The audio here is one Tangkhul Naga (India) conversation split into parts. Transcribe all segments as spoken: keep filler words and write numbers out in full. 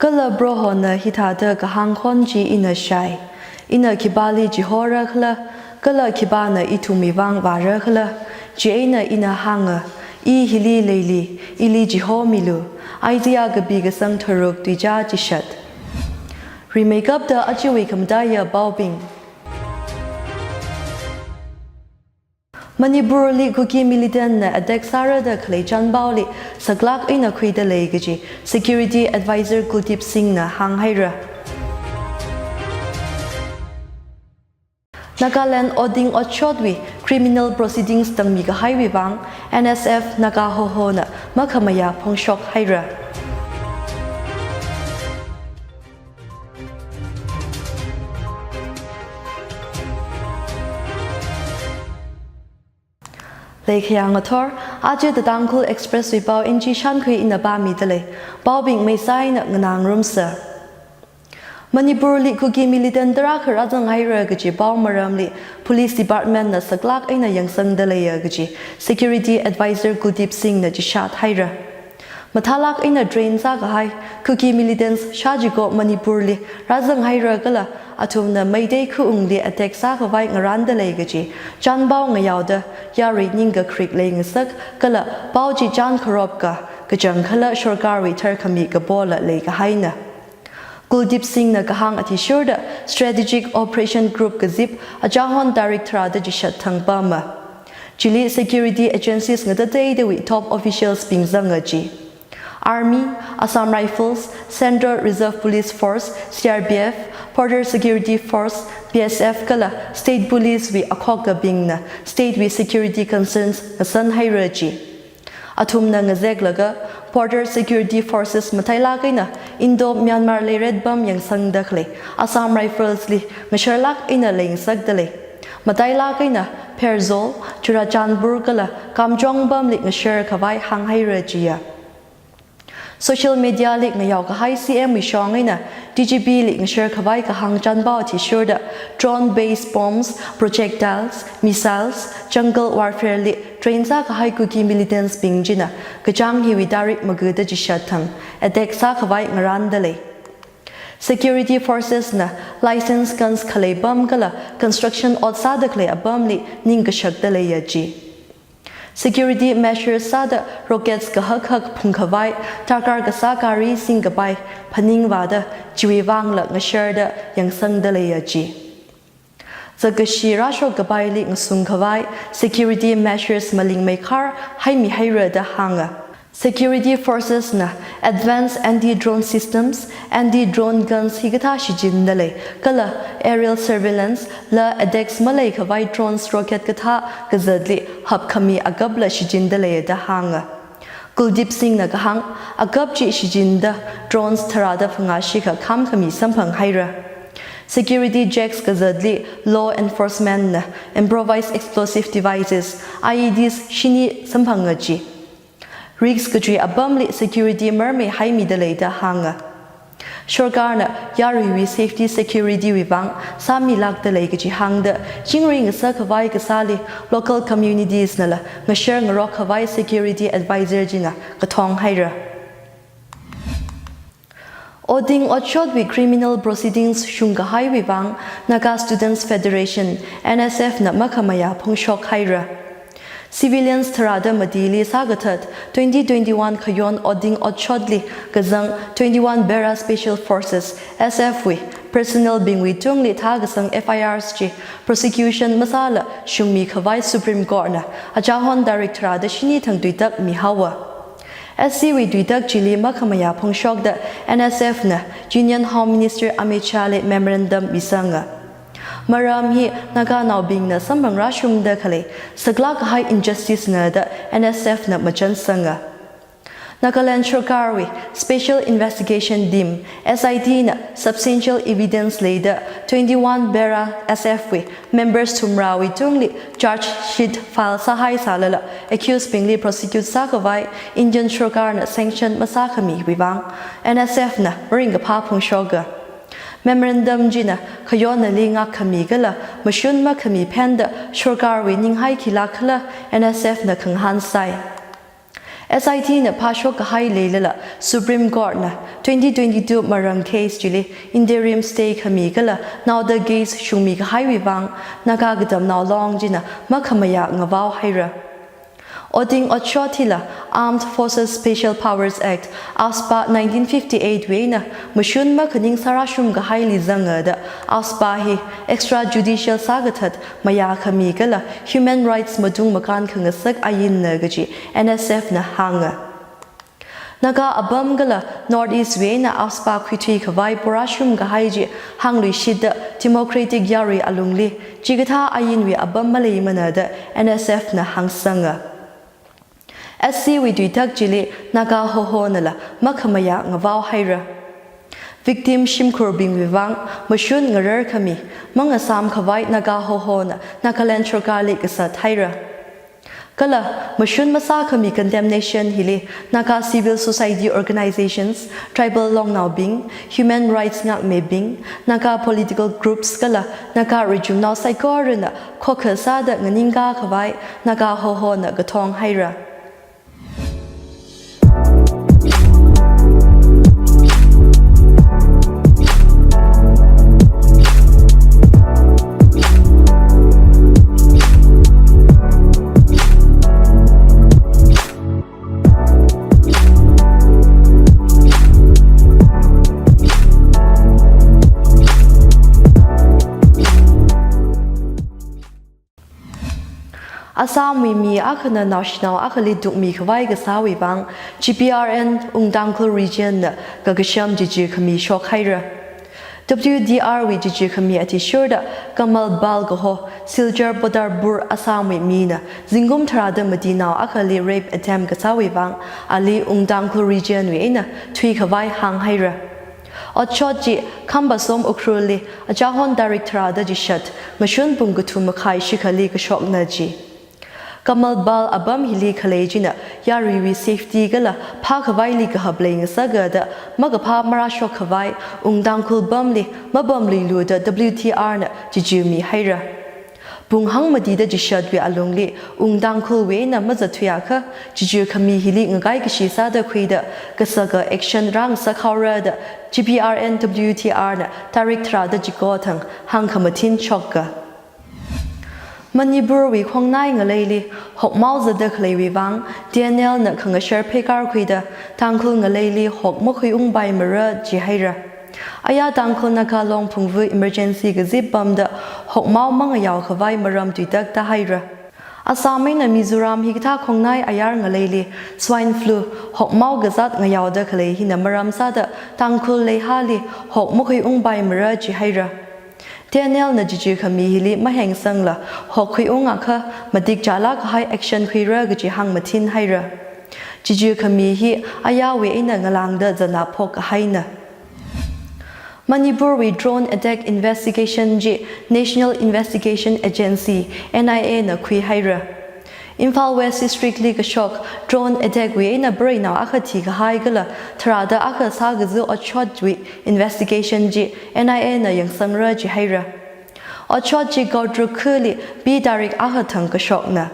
Kala Prohona hithāda kahāng khon chi ina shāi. Ina khipāli chihora khala, kala khipāna ithumwui vang vāra khala, chieina ina hānga, I hili leili, ili chihomilu. Isaiah kapi kasang tharuk tuizā chishat. Rimeikapta ajawui khamataiya paobing. Manipurli Kuki militantna attack sāra da khalei chānpaoli saklāk eina khuida lei kaji Security Advisor Kuldeep Singhna hānghaira. Nagaland otding otshotwui criminal proceedings tangmi kahaiwui vang N S F Naga Hohona makhamayā phongshok haira. Leikhayā ngathor, aja The Tangkhul Express wui pao N G Shankhui ina pāmida lei. Paobing meisaina nganāngarumsa. Manipurli Kuki militant tarākha rāzanghaira kaji pao maramli Police Departmentna saklāk eina yangsangda leiya kaji Security Advisor Kuldeep Singhna chishat haira. Mathālāk eina train sākahai Kuki militants shāchiko Manipurli rāzanghaira kala athumna Meitei khaungli attack sākhavai ngaranda lei kaji chānpao ngayaoda yarui ningkakrik leingasak kala pao chi chān kharopka kachangkhala sorkarwui tharkhami kapola leikahaina. Kuldeep Singhna kahāng athishurda Strategic Operation Group kazip achahon tarik tharāda chishat thang pama. Chili security agencies ngatateidawui top officials bing zanga ji. Army, Assam Rifles, Central Reserve Police Force, C R P F, Border Security Force, B S F kala State Police wui akhokabingna state wui security concerns ngasanhaira ji. Athumna ngazeklaga Border Security Forces matailāk eina Indo-Myanmar leiret pam yangsangda khalei Assam Rifles li ngasharlāk eina leingasakda lei. Matailāk eina Pherzawl, Churachandpur kala Kamjong pamli ngashar khavai hānghaira jiya. Social media li ngayao kahai C M wui shong eina D G P li ngashar khavai kahāng chānpao athishurda drone based bombs, projectiles, missiles, jungle warfare li train sākahai Kuki militants bing china kachāng hiwui tarik magada chishat thang attack sākhavai ngaranda lei. Security forces na licensed guns khalei pam kala construction ot sāda khalei apamli ningkashakda leiya ji. Security measures sāda rockets kahak hak phungkhavai, darkar kasā gari singkapai phaningvāda chiwui vangla ngasharda yangsangda leiya ji. Zakkashi rāshok kapaili ngasungkhavai security measures malingmeikhar haimihaira da hānga. Security forces na advanced anti-drone systems, anti-drone guns hikathā shichinda lei, kala aerial surveillance la attacks maleikhavai drones rocket kathā kazatli hapkhami akapla shichinda lei da hānga. Kuldeep Singhna kahāng, akap chi shichinda drones tharāda phangā shikha khamkhami samphanghaira. Security checks kazatli law enforcement na improvised explosive devices, I E Ds shini samphanga ji. Risk kachui apamli security marmei haimida lei da hānga. Sorkarna yaruiwui safety security wui vang sāmilākda lei kaji hāngda, chingri ngasak khavai kasāli local communities nala ngashar ngarok khavai security advisor china kathong haira. Otding otshotwui criminal proceedings shungkahaiwui vang Naga Students Federation, N S F na makhamayā phongshok haira. Civilians tharāda matili sākathat twenty twenty-one khayon otding otshotli kazang twenty-one Para Special Forces, S F wui personnel bingwui tungli thākasang F I Rs chi prosecution masāla shungmi khavai Supreme Court na achahon tarik tharāda shini thang tuitak mihaowa. S C wui tuitak chili makhamayā phongshokda N S F na Union Home Minister Amit Shah li memorandum misanga. Maram hi Naganaobingna samphang rāshungda khalei saklāk kahai injustice na da N S F na machansanga. Nagaland Sorkarwui Special Investigation Team, S I T na substantial evidence leida twenty-one Para S F wui members thumrawui tungli charge sheet file sāhai sālala accused bingli prosecute sākhavai Indian Sorkarna sanction masākhamiwui vang N S F na maringkaphā phongshoka. Memorandum china khayonnali ngakkhami kala mashun makhami phenda Sorkarwui ninghai khilāk khala N S F na khangahān sai. S I T na phāshok kahai leilala Supreme Court na twenty twenty-two marang case chili interim stay khami kala naoda case shungmi kahaiwui vang Naga Katamnao Long china makhamayā ngavao haira. Oting otshot hila Armed Forces Special Powers Act, AFSPA nineteen fifty-eight wui eina mashun makhaning sārāshung kahaili zanga da AFSPA hi extrajudicial sākathat mayā khami kala human rights matung makān khangasak ainna kaji N S F na hānga. Naga apam kala North East wui eina AFSPA khuithui khavai porāshung kahai chi hāngluishitda democratic yarui alungli chikathā ainwui apam maleimana da N S F na hāngsanga. S C wui tuitak chili Naga Hohonala makhamayā ngavao haira. Victim shimkhurbingwui vang mashun ngarar khami mangasām khavai Naga Hohona Nagaland Sorkarli kasat haira. Kala mashun masā khami condemnation hili Naga civil society organizations, tribal longnaobing, human rights ngākmibing, Naga political groups kala Naga rijumnao saikorana khokha sāda nganingkā khavai Naga Hohona kathong haira. Assamwui mi akhana naoshinao akhali tukmi khavai kasāwui vang G P R N Wung Tangkhul Region na kakasham chichi khami shok haira. W D R wui chichi khami athishurda Kamal Bal kaho Silchar Padarpur Assamwui mina zingkum tharāda matinao akhali rape attempt kasāwui vang ali Wung Tangkhul Region wui eina thui khavai hāng haira. Otshot chi Khambasom Ukhrulli achahon tarik tharāda chishat ngashun pung kathum makhai shikhali kashokna ji. Kamal Bal apam hili khalei china yaruiwui safety kala phākhavaili kahap leingasaka da makaphā marāshok khavai Wung Tangkhul pamli mapamluilu da W T R na chichimi haira. Pung hangmatida chishatwui alungli Wung Tangkhulwui eina mazathuiakha chichi khami hili ngakai kashi sāda khuida kasaka action rāngasak haora da G P R N W T R na tarik tharāda chiko thang hāngkhamathin shoka. Manipurwui khongnai ngaleili hokmao zatda khaleiwui vang T N L na khangashar pheikar khuida Tangkhul ngaleili hok makhuiungpaimara ji haira. Aya Tangkhul Naga Long Phungvu emergency kazip pamda hokmao mangayao khavai maram tuitak tāhaira. Assam eina Mizoram hikathā khongnai ayar ngaleili swine flu hokmao kazat ngayaoda khalei hina maram sāda Tangkhul leihāli hok makhuiungpaimara ji haira. T N L na chichi khami hili mahengsangla hok khuiungakha matik chālāk kahai action khuira kaji hāngmathin haira. Chichi khami hi ayarwui eina ngalāngda zana phok kahaina. Manipurwui drone attack investigation chi National Investigation Agency, N I A na khui haira. Imphal West District li kashok drone attack wui eina preinao akha thikahai kala tharāda akha sākazi otshotwui investigation chi N I A na yangsangra ji haira. Otshot chi Gautru khuli P tarik akha thang kashokna.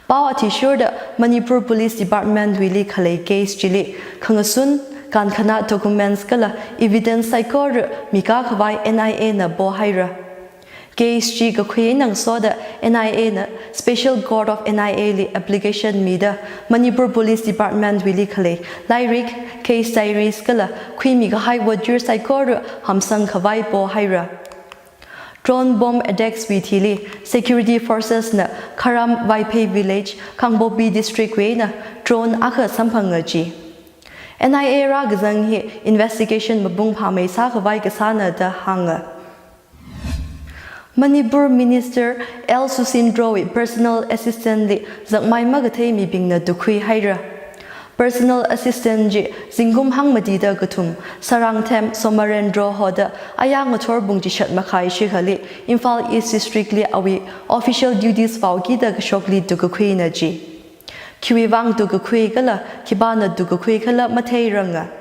Pao athishurda Manipur Police Department wuili khalei case chili khangasun kankhanā documents kala evidence saikora mikā khavai N I A na po haira. Case chi kakhui eina ngasoda N I A na Special Court of N I A li application mida Manipur Police Department wuili khalei lairik, case diaries kala khuimi kahai vajir saikora hamsang khavai po haira. Drone bomb attacks wui thili security forces na Kharam Vaiphei village, Kangpokpi district wui eina drone akha samphanga ji. N I A rākazang hi investigation mapung phāmei sākhavai kasāna da hānga. Manipur Minister L Susindro wui personal assistant li zakmai makathei mibingna tukhui haira. Personal assistant chi zingkum hangmatida kathum Sarangthem Somarendro hoda aya ngathor pung chishat makhai shikhali Imphal East District li awui official duties vāukida kashokli tukakhuina ji. Khiwui vang tukakhui kala khipāna tukakhui khala matheiranga.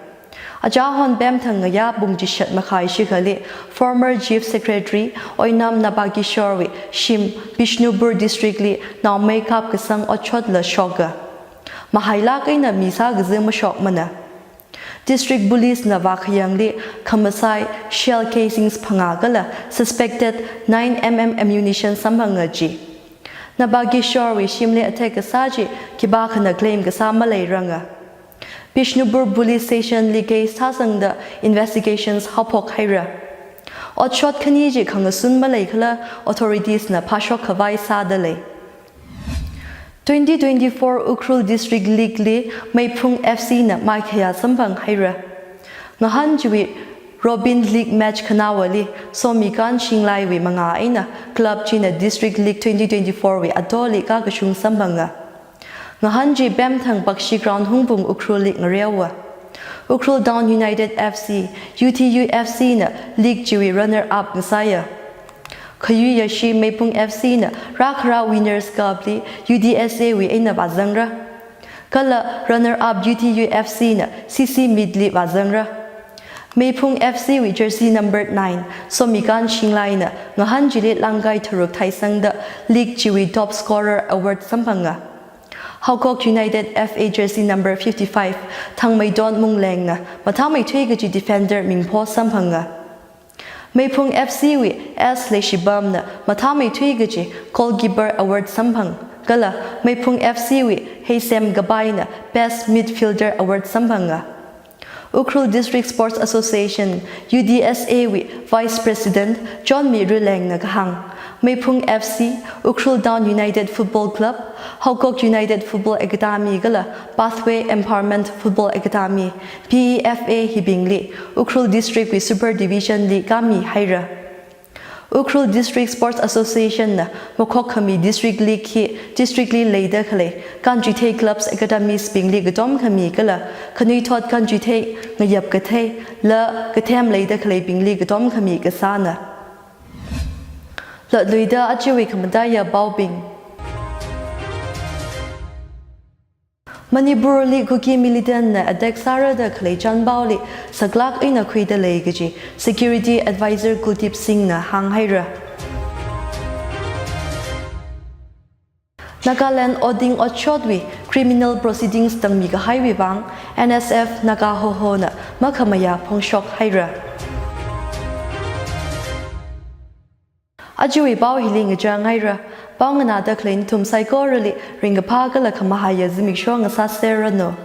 Achahon pemthang ngayā pung chishat makhai shikhali former Chief Secretary Oinam Nabakishore wui shim Bishnupur District li naomei kapkasang otshotla shoka. mahailāk eina misā kazing mashokmana. District Police na vākhayangli khamasai shell casings phangā kala suspected nine M M ammunition samphanga ji. Nabageshwar wui shimli attack kasā chi khipākhana claim kasā maleiranga. Bishnupur Police Station li case thāsangda investigations haophok haira. Otshot khani chi khangasun maleikhala authorities na phāshok khavai sādalei. Twenty twenty-four Ukhrul District League li Meiphung F C na maikhayā samphang haira. Ngahān chiwui Robin League match khanaowali Somikan Shinglai wui mangā eina club china District League twenty twenty-four wui atoli kakashung samphanga. Ngahān chi Pemthang Bakshi Ground Hungpung Ukhrul li ngareowa. Ukhrul Town United F C, U T U F C na league chiwui runner up ngasāya. Khayui yashi Meiphung F C na rākhara Winners Cup li U D S A wui eina vāzangra. Kala runner up U T U F C na C C Meet li vāzangra. Meiphung F C wui jersey number nine, Somikan Shinglai na ngahān chili langkai tharuk thaisangda league chiwui top scorer award samphanga. Haokok United F A jersey number fifty-five, Thangmeidon Mungleng na mathāmeithui kaji defender mingpho samphanga. Meiphung F C wui S Leishibam na mathāmeithui kaji goalkeeper award samphang, kala Meiphung F C wui Heisem Gabai na best midfielder award samphanga. Ukhrul District Sports Association, U D S A wui Vice President Johnmi Rileng na kahāng, Meiphung F C, Ukhrul Town United Football Club, Haokok United Football Academy kala Pathway Empowerment Football Academy, P E F A hibingli Ukhrul District wui Super Division li kāmi haira. Ukhrul District Sports Association na makhokkhami District League hi district li leida khalei kanchuithei clubs academies bingli katom khami kala khanuithot kanchuithei ngayap kathei la kathem leida khaleibingli katom khami kasāna. Lotluida ajawui khamataiya paobing. Manipur li Kuki militant na attack sāra da khalei chānpaoli saklāk eina khuida lei kaji Security Advisor Kuldeep Singh na hānghaira. Nagaland Oding Otshotwui criminal proceedings tangmi kahaiwui vang N S F Naga Hoho na makhamayā phongshok haira. Ajawui pao hili ngachang haira. Pao nganāda khalei nathum saikorali ringkaphā kala khamahaiya zimiksho ngasāserranu.